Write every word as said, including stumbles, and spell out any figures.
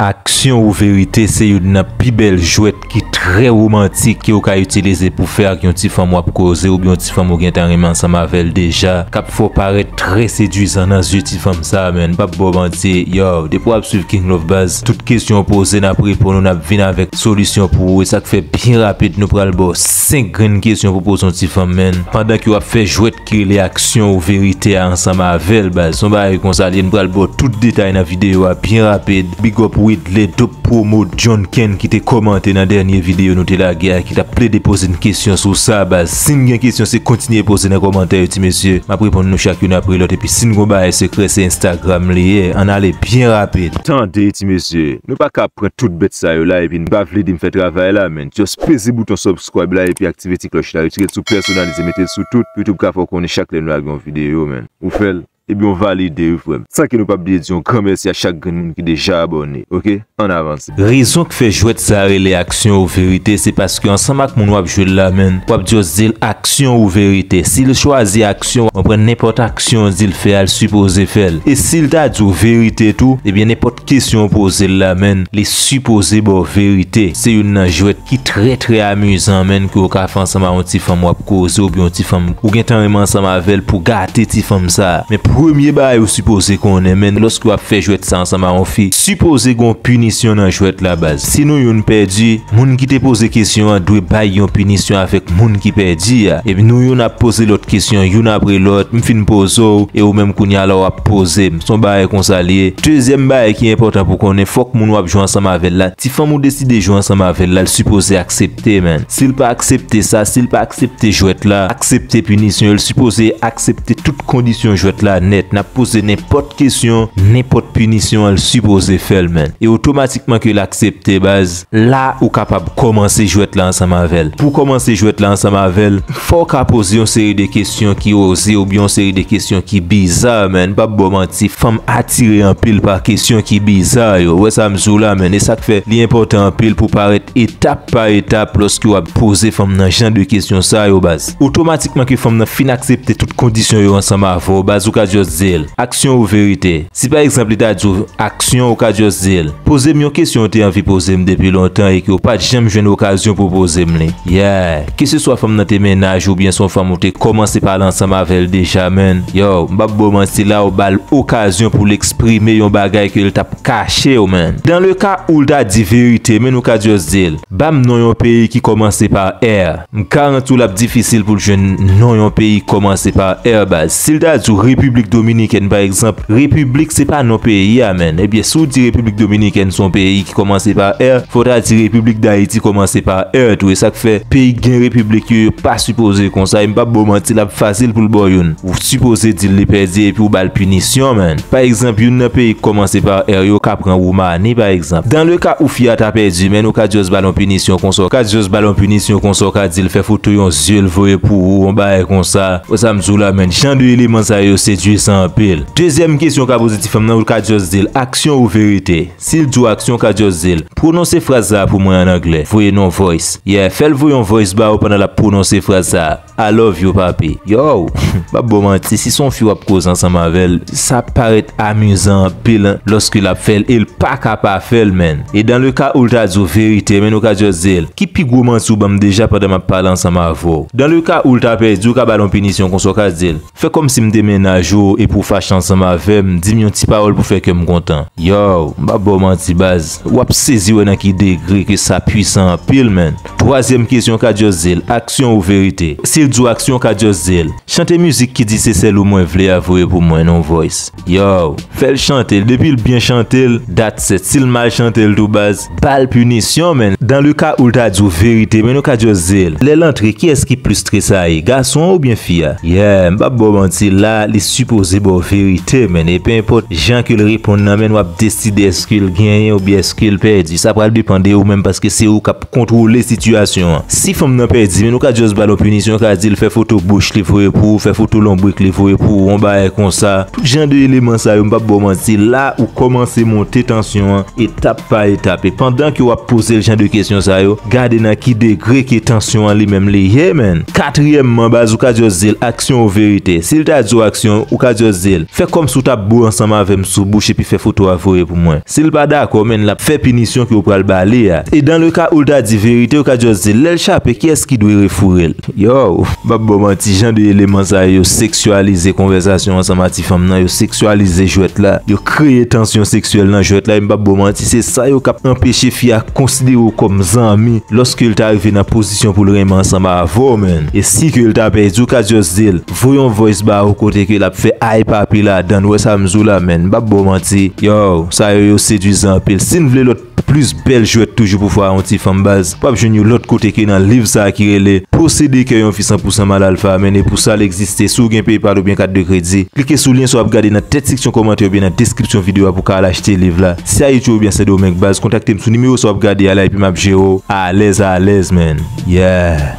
Aksyon ou verite se youn nan pi bèl jwèt ki trè womantik ke w ka itilize pou fè ak yon ti fanm w ap koze oubyen yon ti fanm ou gentan renmen ansanm avè l deja, k ap fè w parèt trè sedwizan nan zye ti fanm sa a, man. M p ap ba w manti, yo, depi w ap swiv King Love baz, tout kesyon w poze, n ap reponn ou, n ap vin avèk solisyon pou ou, e sa k fè byen rapid, nou pral ba w senk grenn kesyon pou poze yon ti fanm, man. Pandan ke w ap fè jwèt ki rele aksyon ou verite a ansanm avè l, baz. Se yon bagay konsa l ye, m pral ba w tout detay nan videyo a byen rapid. Big up Widley, Dope Promo, John Ken ki te kòmante nan dènye videyo nou te lage a, ki t ap plede poze n kesyon sou sa, baz. Si n gen kesyon, se kontinye poze nan kòmantè yo, ti mesye. M ap reponn nou chak youn apre lòt, epi si n gon bagay sekrè, se Instagram li ye. Ann ale byen rapid. Tande, ti mesye, nou pa ka pran tout bèt sa yo la, epi n pa vle di m fè travay la, man. Just peze bouton subscribe la, epi aktive ti klòch la, retire l sou pèsonalize, mete l sou tout, pou YouTube ka fè w konnen chak lè nou lage yon videyo, man. Ou fè l, ebyen w valide wi, frè m. San ke nou p ap bliye di yon gran mèsi a chak grenn moun ki deja abòne, oke? Ann avanse. Rezon k fè jwèt sa a rele aksyon ou verite, se paske ansanm ak moun w ap jwe l la, man, w ap just di l aksyon ou verite. Si l chwazi aksyon, w ap pran nenpòt aksyon w di l fè a, l sipoze fè l. E si l ta di w verite tou, ebyen nenpòt kesyon w poze l la, man, li sipoze ba w verite. Se youn nan jwèt ki trè, trè amizan, man, ke w ka fè ansanm a yon ti fanm w ap koze oubyen yon ti fanm ou gentan renmen ansanm avè l pou gate ti fanm sa a. Men premye bagay ou sipoze konnen, man, lòske w ap fè jwèt sa ansanm a yon fi, sipoze gon pinisyon nan jwèt la, baz. Si nou youn pèdi, moun ki te poze kesyon an dwe bay yon pinisyon avèk moun ki pèdi a. Epi nou youn ap poze lòt kesyon youn apre lòt, m fin poze w, e ou menm kounye a la w ap poze m. Se yon bagay konsa l ye. Dezyèm bagay ki enpòtan pou konnen, fòk moun w ap jwe ansanm avè l la, ti fanm ou deside jwe ansanm avè l la, l sipoze aksepte, man. Si l pa aksepte sa, si l pa aksepte jwèt la, aksepte pinisyon, l sipoze aksepte tout kondisyon jwèt la nèt. N ap poze nenpòt kesyon, nenpòt pinisyon, l sipoze fè l, man. E otomatikman ke l aksepte, baz, la ou kapab kòmanse jwèt la ansanm avè l. Pou w kòmanse jwèt la ansanm avè l, fò w ka poze yon seri de kesyon ki oze oubyen yon seri de kesyon ki biza, man. M p ap ba w manti, fanm atire anpil pa kesyon ki biza yo. Ou wè sa m di w la, man. E sa k fè li enpòtan anpil pou w parèt etap pa etap lòske w ap poze fanm nan jan de kesyon sa yo, baz. Otomatikman ke fanm nan fin aksepte tout kondisyon yo ansanm avè w, baz, ou ka just di l aksyon ou verite. Si pa egzanp li ta di w aksyon, ou ka just di l, poze m yon kesyon ou te anvi poze m depi lontan e ke w pa t janm jwenn okazyon pou w poze m li. Yeah. Keseswa fanm nan te mennaj ou oubyen se yon fanm ou te kòmanse pale ansanm avè l deja, man, yo, m p ap ba w manti, la ou ba l okazyon pou l eksprime yon bagay ke l t ap kache w, man. Dans le cas où l ta di verite, man, ou ka just di l, ban m non yon peyi ki kòmanse pa R. M garanti w l ap difisil pou l jwenn non yon peyi k kòmanse pa R, baz. Si l ta di w Repiblik Dominikèn, pa egzanp, repiblik se pa non peyi a, man. Ebyen, si w di Repiblik Dominikèn se yon peyi ki kòmanse pa R, fò w ta di Repiblik Dayiti kòmanse pa R tou. E sa k fè peyi k gen repiblik yo, yo pa sipoze konsa. E m p ap ba w manti, l ap fasil pou l ba w youn. Ou sipoze di l li pèdi epi w ba l pinisyon, man. Pa egzanp, youn nan peyi k kòmanse pa R yo ka pran Woumani, pa egzanp. Dans le cas où fi a ta pèdi, man, ou ka just ba l yon pinisyon konsa, ou ka just ba l yon pinisyon konsa, ou ka di l fè foto yon zye l voye pou ou, yon bagay konsa. Ou sa m di w la, man, jan de eleman sa yo sedwisan anpil. Dezyèm kesyon ou ka poze ti fanm nan, ou ka just di l aksyon ou verite. Si l di w aksyon, ou ka just di l pwononse fraz sa a pou mwen an anglè. Voye n yon voice. Yeah, fè l voye yon voice ba ou pandan l ap pwononse fraz sa a. I love you, papi. Yo, m p ap ba w manti, si se yon fi w ap koze ansanm avè l, sa ap parèt amizan anpil lòske l ap fè l, e l pa ka pa fè l, man. E dans le cas où l ta di w verite, man, ou ka just di l, ki pi gwo manti ou ban m deja pandan m ap pale ansanm avè w? Dans le cas où l ta pèdi, ou ka ba l yon pinisyon konsa, ou ka di l, fè kòmsi m te mennaj ou epi w fache ansanm avè m, di m yon ti pawòl pou fè kè m kontan. Yo, m p ap ba w manti, baz. W ap sezi wè nan ki degre ke sa pwisan anpil, man. Twazyèm kesyon, ou ka just di l aksyon ou verite. Si l di w aksyon, ou ka just di l chante mizik ki di se sèl ou mwen vle a voye pou mwen, non voice. Yo, fè l chante l. Depi l byen chante l, that's it. Si l mal chante l tou, baz, ba l pinisyon, man. Dans le cas où l ta di w verite, man, ou ka just di l lè l antre, kiyès ki plis tresayi, gason an oubyen fi a? Yeah, m p ap ba w manti, la, li sipoze ba w verite, man. E pe enpòt jan ke l reponn nan, man, w ap deside èske l genyen oubyen èske l pèdi. Sa pral depann de ou menm, paske se ou k ap kontwole sitiyasyon konvèsasyon an. Si fanm nan pèdi, men ou ka just ba l yon pinisyon, ou ka di l fè foto bouch li voye pou ou, fè foto lonbrik li voye pou ou, yon bagay konsa. Tout jan de eleman sa yo, m p ap ba w manti, la ou kòmanse monte tansyon an etap pa etap. E pandan ke w ap poze l jan de kesyon sa yo, gade nan ki degre ke tansyon an li menm li ye, man. Katriyèmman, baz, ou ka just di l aksyon ou verite. Si l ta di w aksyon, ou ka just di l fè kòmsi w t ap bo ansanm avè m sou bouch epi fè foto a voye pou mwen. Si l pa dakò, men l ap fè pinisyon ke w pral ba li a. E dans le cas ou l ta di verite, ou ka just di l lè l chape, kiyès ki dwe refoure l? Yo, m p ap ba w manti, jan de eleman sa yo, yo seksyalize konvèsasyon ansanm a ti fanm nan, yo seksyalize jwèt la, yo kreye tansyon seksyèl nan jwèt la, e m p ap ba w manti, se sa yo k ap anpeche fi a konsidere w kòm zanmi lòske l ta rive nan pozisyon pou l renmen ansanm avè w, man. E si ke l ta pèdi, ou ka just di l voye yon voice ba ou kote ke l ap fè ay papi ladan l, ou wè sa m di w la, man. M p ap ba w manti, yo, sa yo, yo sedwizan anpil. Si n vle lòt plis bèl jwèt toujou pou fè a yon ti fanm, baz, w ap jwenn yo lòt kote ke nan liv sa a ki rele Posséder cœur yon fi san pou san mal alfa, man. E pou sa l egziste, si w gen PayPal oubyen kat de kredi, klike sou lyen sa w ap gade nan tèt seksyon kòmantè oubyen nan deskripsyon videyo a pou w ka al achte liv la. Si Ayiti w oubyen Sendomeng, baz, kontakte m sou nimewo sa w ap gade a la epi m ap jere w alèz alèz, man. Yeah.